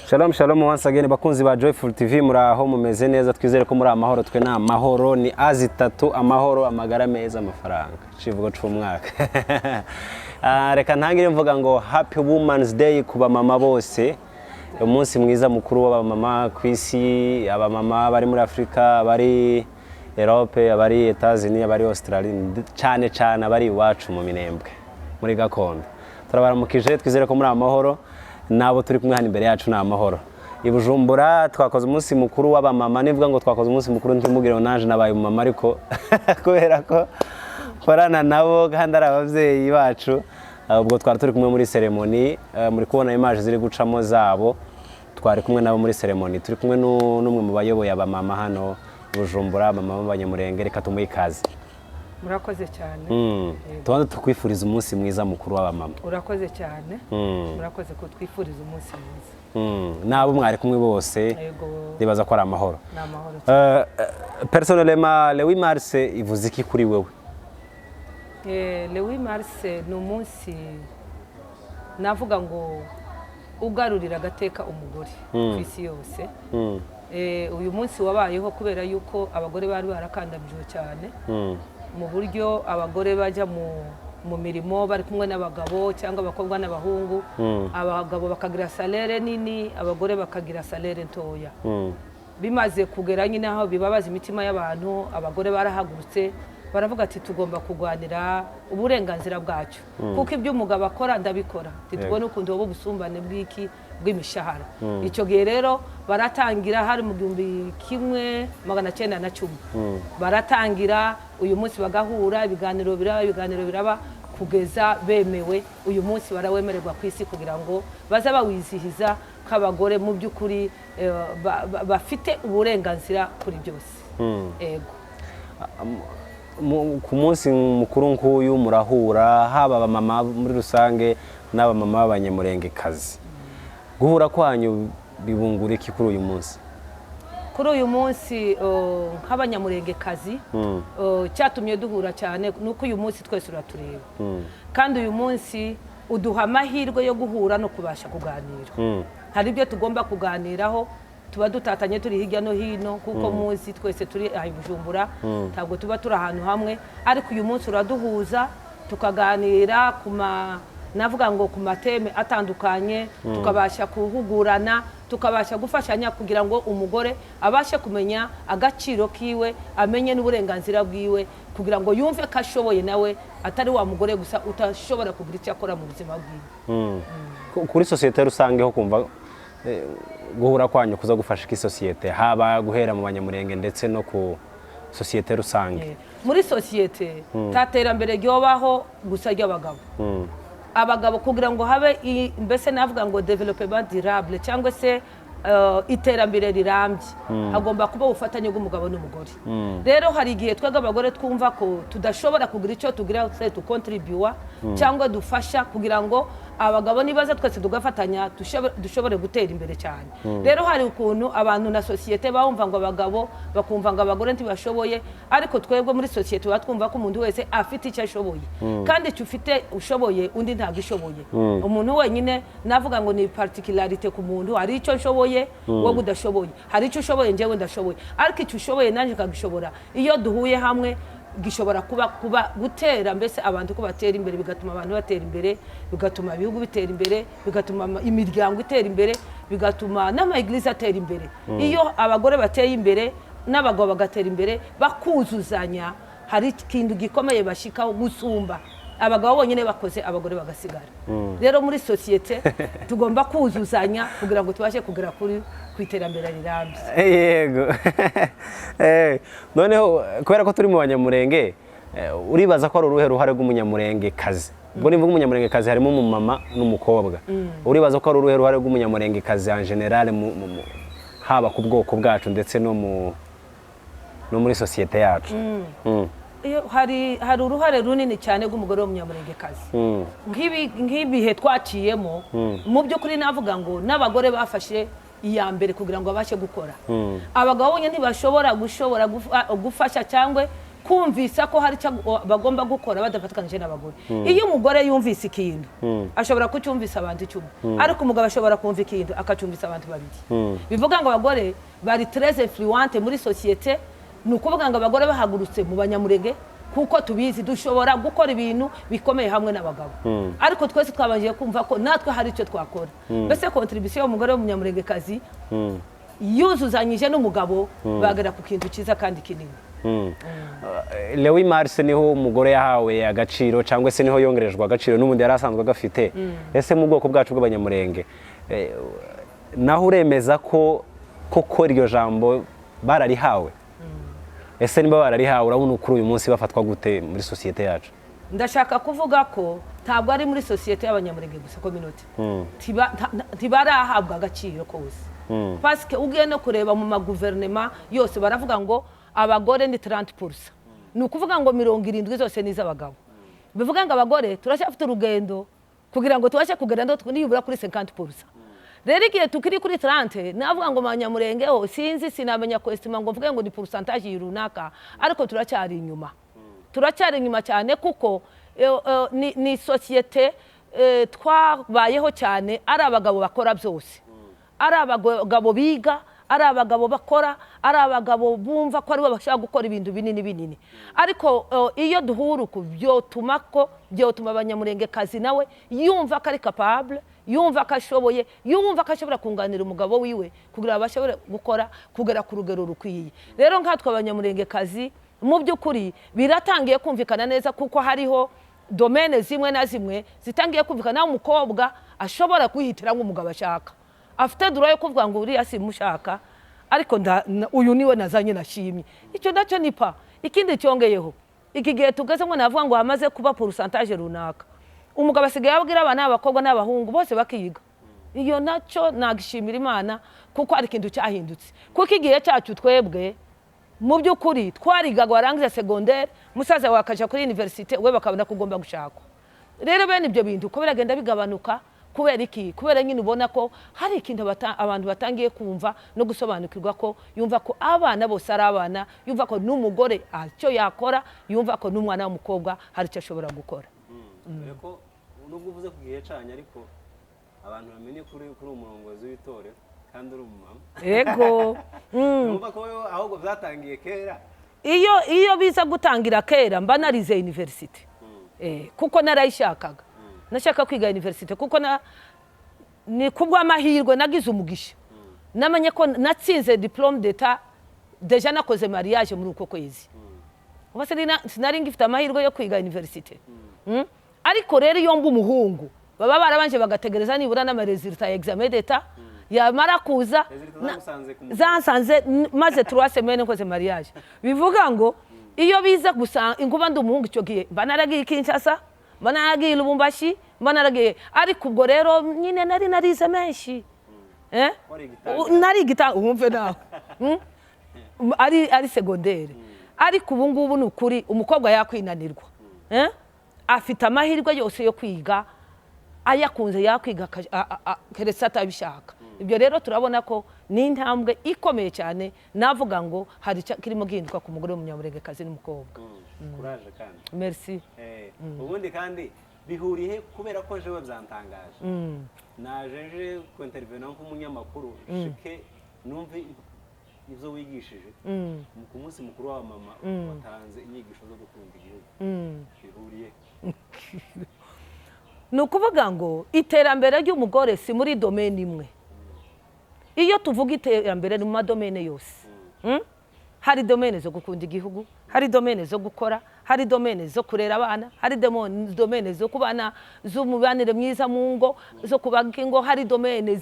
Shalom shalom once again, bakunzi ba Joyful TV, muraho, mumeze neza? Twizere ko muri amahoro. Twe ni amahoro, ni azi itatu: amahoro, amagara meza, amafaranga. Civugo c'umwaka. Reka ntangire mvuga ngo Happy Women's Day ku bamama bose, umunsi mwiza mukuru w'abamama ku isi, abamama bari muri Afurika, abari Europe, abari Etats-Unis, abari Australia, cyane cyane abari iwacu mu Minembwe muri gakondo. Turabaramukije, twizere ko muri amahoro. N'abo turi kumwe hano imbere yacu ni amahoro. I Bujumbura twakoze umunsi mukuru w'abamama. Nivuga ngo twakoze umunsi mukuru, ntimugire ngo naje nabaye umumama, ariko kubera ko nkorana nabo kandi ari ababyeyi bacu, ubwo twari turi kumwe muri cérémonie. Muri kubona image ziri gucamo zabo, twari kumwe nabo muri cérémonie. Turi kumwe n'umwe mu bayoboye abamama hano i Bujumbura, mama b'Abanyamurenge. Reka tumuhe ikaze. Murakoze cyane. Tubanze tukwifuriza umunsi mwiza mukuru w'abamama. Urakoze cyane. Murakoze kutwifuriza umunsi mwiza. N'abo mwari kumwe bose. Yego. Ndibaza ko ari amahoro. Ni amahoro cyane. Personnellement, le 8 mars ivuze iki kuri wewe? Le 8 mars ni umunsi navuga ngo ugarurira agateka umugore ku isi yose. Uyu munsi wabayeho kubera yuko abagore bari barakandamijwe cyane, mu buryo abagore bajya mu mirimo bari kumwe n'abagabo cyangwa abakobwa n'abahungu, abagabo bakagira salaire nini, abagore bakagira salaire ntoya. Bimaze kugera nyine aho bibabaza imitima y'abantu, abagore barahagurutse baravuga ati: "Tugomba kurwanira uburenganzira bwacu, kuko ibyo umugabo akora ndabikora." Ntitubone ukuntu buba ubusumbane bw'iki bw'imishahara. Icyo gihe rero baratangira, hari mu 1910 baratangira uyu munsi, bagahura, ibiganiro biraba, ibiganiro biraba, kugeza bemewe. Uyu munsi barawemererwa ku isi kugira ngo baze bawizihiza k'abagore mu by'ukuri bafite uburenganzira kuri byose. Ego. Ku munsi mukuru nk'uyu murahura, haba abamama muri rusange n'abamama b'Abanyamurengekazi. Guhura kwanyu bibungura iki kuri uyu munsi? Kuri uyu munsi, nk'Abanyamurengekazi, cyatumye duhura cyane ni uko uyu munsi twese uratureba, kandi uyu munsi uduha amahirwe yo guhura no kubasha kuganira. Hari ibyo tugomba kuganiraho, tuba dutatanye, turi hirya no hino, kuko muzi twese turi aha i Bujumbura, ntabwo tuba turi ahantu hamwe. Ariko uyu munsi uraduhuza, tukaganira ku ma navuga ngo ku ma thèmes atandukanye, tukabasha guhugurana, tukabasha gufashanya kugira ngo umugore abashe kumenya agaciro kiwe, amenye n'uburenganzira bwiwe, kugira ngo yumve ko ashoboye nawe, atari wa mugore gusa utashobora kugira icyo akora mu buzima bwiwe. Kuri sosiyete rusange ho, kumva guhura kwanyu kuza gufasha iki sosiyete, haba guhera mu Banyamurenge ndetse no ku sosiyete rusange? Muri sosiyete nta terambere ryobaho gusa ry'abagabo. Abagabo kugira ngo habe mbese navuga ngo développement durable cyangwa se iterambere rirambye, hagomba kuba ubufatanye bw'umugabo n'umugore. Rero hari igihe twebwe abagore twumva ko tudashobora kugira icyo tugira se dukontribuwa cyangwa dufasha kugira ngo abagabo nibaza twese tugafatanya dushobore gutera imbere cyane. Rero hari ukuntu abantu na sosiyete bumva ngo abagabo, bakumva ngo abagore ntibashoboye, ariko twebwe muri sosiyete tuba twumva ko umuntu wese afite icyo ashoboye, kandi icyo ufite ushoboye undi ntabwo ishoboye. Umuntu wenyine navuga ngo ni particularité ku muntu. Hari icyo nshoboye wowe udashoboye, hari icyo ushoboye njyewe ndashoboye, ariko icyo ushoboye nanjye nkagishobora. Iyo duhuye hamwe gishobora kuba gutera mbese abantu ko batera imbere, bigatuma abantu batera imbere, bigatuma ibihugu bitera imbere, bigatuma imiryango itera imbere, bigatuma n'ama églises atera imbere. Iyo abagore bateye imbere n'abagabo bagatera imbere, bakuzuzanya, hari ikintu gikomeye bashikaho gusumba abagabo bonyine bakoze, abagore bagasigara. Rero muri sosiyete tugomba kuzuzanya kugira ngo tubashe kugera ku iterambere rirambye. Yego. Noneho kubera ko turi mu Banyamurenge, uribaza ko ari uruhe ruhare rw'Umunyamurengekazi? Ubwo nivuga Umunyamurengekazi harimo umumama n'umukobwa. Uribaza ko ari uruhe ruhare rw'Umunyamurengekazi en général, haba ku bwoko bwacu ndetse no muri sosiyete yacu? Iyo hari uruhare runini cyane rw'umugore w'Umunyamurengekazi. Nk'ibihe twaciyemo, mu by'ukuri navuga ngo n'abagore bafashe iya mbere kugira ngo babashe gukora. Abagabo bonyine ntibashobora gushobora gufasha cyangwa Kumvisa ko hari icyo bagomba gukora badafatanije n'abagore. Iyo umugore yumvise ikintu, ashobora kucyumvisa abantu 10, ariko umugabo ashobora kumva ikintu akacyumvisa abantu babiri. Bivuga ngo abagore bari très influente muri société. Ni ukuvuga ngo abagore bahagurutse mu Banyamurenge, kuko tubizi, dushobora gukora ibintu bikomeye hamwe n'abagabo, ariko twese twabanje kumva ko natwe hari icyo twakora. Mbese contribution y'umugore w'umunyamurengekazi yuzuzanyije n'umugabo, bagera ku kintu cyiza kandi kinini. Le 8 mars niho umugore yahawe agaciro, cyangwa se niho yongerejwe agaciro, n'ubundi yari asanzwe agafite. Ese mu bwoko bwacu bw'Abanyamurenge, naho uremeza ko koko iryo jambo bararihawe? Ese niba bararihawe, urabona kuri uyu munsi bafatwa gute muri sosiyete yacu? Ndashaka kuvuga ko ntabwo ari muri sosiyete y'Abanyamurenge gusa, communauté ntibarahabwa agaciro kose, parce que ugiye no kureba mu maguverinema yose, baravuga ngo abagore ni 30%. Ni ukuvuga ngo 70 zose ni iz'abagabo. Bivuga ngo abagore turacyafite urugendo kugira ngo tubashe kugera nibura kuri 50%. Rero igihe tukiri kuri 30, navuga ngo Banyamurenge ho sinzi, sinamenya kwestima ngo mvuge ngo ni pourcentage runaka, ariko turacyari inyuma, turacyari inyuma cyane, kuko ni sosiyete twabayeho cyane ari abagabo bakora byose, ari abagabo biga, ari abagabo bakora, ari abagabo bumva ko aribo bashaka gukora ibintu binini binini. Ariko iyo duhura uku, byotuma ko byotuma Abanyamurengekazi nawe yumva ko ari capable, yumva ko ashoboye, yumva ko ashobora kunganira umugabo wiwe kugira ngo bashobore gukora kugera ku rugero rukwiye. Rero nkatwe Abanyamurengekazi, mu by'ukuri biratangiye kumvikana neza, kuko hariho domaines zimwe na zimwe zitangiye kumvikana, naho umukobwa ashobora kwihitiramo umugabo ashaka, afite droit yo kuvuga ngo uriya simushaka, ariko uyu niwe nazanye nashimye. Icyo nacyo ni pa. Ikindi cyongeyeho, iki gihe tugezemo, navuga ngo hamaze kuba pourcentage runaka, umugabo asigaye abwira abana b'abakobwa n'abahungu bose bakiga. Iyo nacyo nagishimira Imana, kuko hari ikintu cyahindutse, kuko igihe cyacu twebwe mu by'ukuri twarigaga, warangiza secondaire, musaza wawe akaja kuri université, we bakabona ko ugomba gushakwa. Rero bene ibyo bintu ko biragenda bigabanuka. Kubera iki? Kubera nyine ubona ko hari ikintu abantu batangiye kumva no gusobanukirwa, ko yumva ko abana bose ari abana, yumva ko n'umugore icyo yakora, yumva ko n'umwana w'umukobwa hari icyo ashobora gukora. Dore ko nubwo uvuze ku gihe cyanyu, ariko abantu bamenye kuri umurongozi w'itorero kandi uri umumama. Yego. Numva ko wowe ahubwo byatangiye kera. Iyo biza gutangira kera, mba narize université, kuko narayishakaga, nashaka kwiga université, kuko ni kubw'amahirwe nagize umugisha, namenye ko natsinze diplôme d'état, déjà nakoze mariage muri uko kwezi. Uba sinari ngifite amahirwe yo kwiga université. Ariko rero iyo mba umuhungu, baba barabanje bagategereza nibura n'ama résultats ya examen d'état yamara kuza. Résultats zagusanze ku mugabo. Zansanze maze 3 semaines nkoze mariage. Bivuga ngo iyo biza gusa inkuba ndi umuhungu icyo gihe, mba naragiye i Kinshasa, mba naragiye i Lubumbashi, mba naragiye. Ariko ubwo rero nyine nari narize menshi. Eh? Wari igitangaza. Nari igitanga, wumve nawe. Ari secondaire. Ariko ubu ngubu ni ukuri umukobwa yakwinanirwa. Eh? Afite amahirwe yose yo kwiga, ayakunze yakwiga, keretse atabishaka. Ibyo rero turabona ko ni intambwe ikomeye cyane. Navuga ngo hari icyo kirimo gihinduka ku mugore w'Umunyamurengekazi n'umukobwa. Kuraje kandi. Merci. Ubundi kandi bihuriye he? Kubera ko jewe byantangaje, naje nje kwintervena nk'umunyamakuru, shike numve ibyo wigishije ku munsi mukuru w'abamama. Watanze inyigisho zo gukunda igihugu, bihuriye? Ni ukuvuga ngo iterambere ry'umugore si muri domaine imwe. Iyo tuvuga iterambere, ni mu ma domaines yose. Hari domaine zo gukunda igihugu, hari domaine zo gukora, hari domaine zo kurera abana, hari domaine zo kubana, z'umubanire mwiza mu ngo, zo kubaka ingo, hari domaine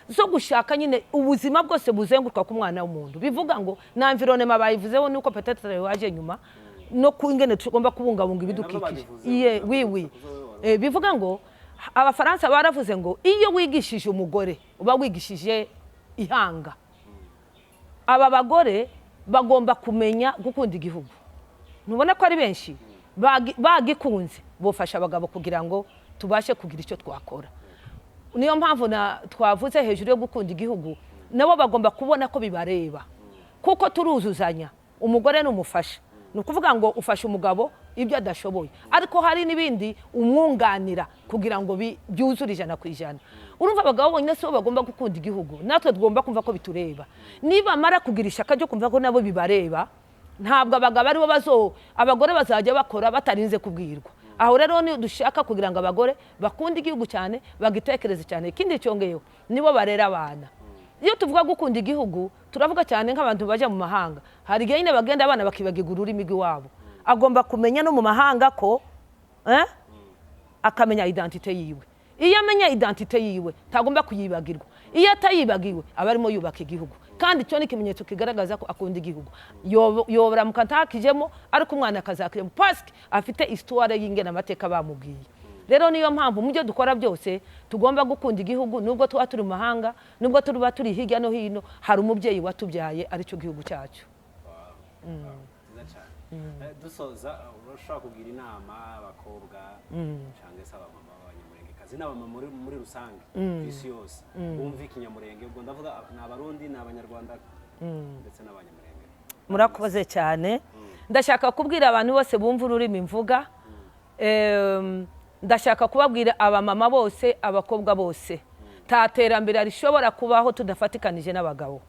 zo gushaka nyine ubuzima bwose buzenguruka ku mwana w'umuntu. Bivuga ngo na environnement bayivuzeho, nuko peut-être waje nyuma, no ku ingene tugomba kubungabunga ibidukikije. Babivuzeho. Iye, oui oui. Bivuga ngo Abafaransa baravuze ngo iyo wigishije umugore, uba wigishije ihanga. Aba bagore bagomba kumenya gukunda igihugu. Ntubona ko ari benshi bagikunze, bofasha abagabo kugira ngo tubashe kugira icyo twakora. Niyo mpamvu na twavuze hejuru yo gukunda igihugu, nabo bagomba kubona ko bibareba, kuko turuzuzanya. Umugore ni umufasha. Ni ukuvuga ngo ufasha umugabo ibyo adashoboye, ariko hari n'ibindi umwunganira kugira ngo byuzure 100%. Urumva, abagabo bonyine si bo bagomba gukunda igihugu, natwe tugomba kumva ko bitureba. Nibamara kugira ishyaka ryo kumva ko nabo bibareba, ntabwo abagabo aribo bazo, abagore bazajya bakora batarinze kubwirwa. Aho rero ni dushaka kugira ngo abagore bakunde igihugu cyane, bagitekereze cyane. Ikindi cyongeyeho, nibo barera abana. Iyo tuvuga gukunda igihugu, turavuga cyane nk'abantu bajya mu mahanga. Hari igihe nyine bagenda, abana bakibagirwa ururimi rw'iwabo. Agomba kumenya no mu mahanga ko akamenya identité yiwe. Iyo amenya identité yiwe, ntagomba kuyibagirwa. Iyo atayibagiwe, aba arimo yubaka igihugu, kandi icyo ni ikimenyetso kigaragaza ko akunda igihugu. Yoboramuka ntakijemo, ariko umwana akazakijemo parce que afite histoire y'ingene amateka bamubwiye. Rero niyo mpamvu mu byo dukora byose tugomba gukunda igihugu, nubwo tuba turi mu mahanga, nubwo tuba turi hirya no hino, hari umubyeyi watubyaye, aricyo gihugu cyacu. Nziza cyane. Dusoza, urashobora kugira inama abakobwa cyangwa se abamama b'Abanyamurengekazi n'abamama muri rusange ku isi yose bumva Ikinyamurenge? Ubwo ndavuga ni Abarundi, ni Abanyarwanda ndetse n'Abanyamurenge. Murakoze cyane. Ndashaka kubwira abantu bose bumva ururimi mvuga. Ndashaka kubabwira abamama bose, abakobwa bose, nta terambere rishobora kubaho tudafatikanije n'abagabo.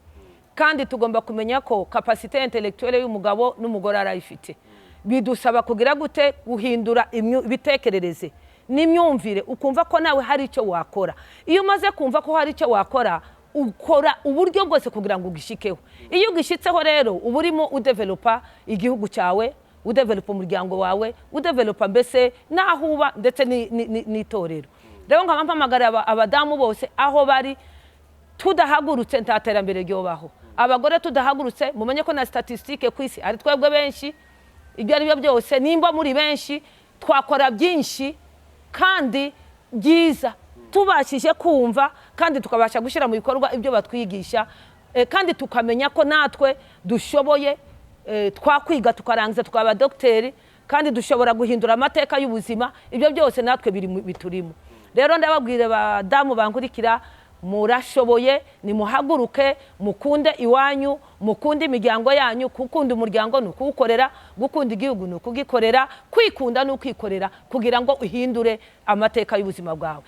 Kandi tugomba kumenya ko capacité intellectuelle y'umugabo n'umugore arayifite. Bidusaba kugira gute? Guhindura ibitekerereze n'imyumvire, ukumva ko nawe hari icyo wakora. Iyo umaze kumva ko hari icyo wakora, ukora uburyo bwose kugira ngo ugishikeho. Iyo ugishyitseho rero, uba urimo udevelopa igihugu cyawe, udevelopa umuryango wawe, udevelopa mbese n'aho uba, ndetse n'itorero. Rero nkaba mpamagara abadamu bose aho bari, tudahagurutse nta terambere ryobaho. Abagore tudahagurutse, mumenye ko na statistique ku isi ari twebwe benshi. Ibyo ari byo byose, nimba muri benshi, twakora byinshi kandi byiza tubashije kumva kandi tukabasha gushyira mu bikorwa ibyo batwigisha, kandi tukamenya ko natwe dushoboye, twakwiga tukarangiza tukaba dogiteri, kandi dushobora guhindura amateka y'ubuzima. Ibyo byose natwe biri biturimo. Rero ndababwira abadamu bankurikira, murashoboye, nimuhaguruke, mukunde iwanyu, mukunde imiryango yanyu. Gukunda umuryango ni ukuwukorera, gukunda igihugu ni ukugikorera, kwikunda ni ukwikorera kugira ngo uhindure amateka y'ubuzima bwawe.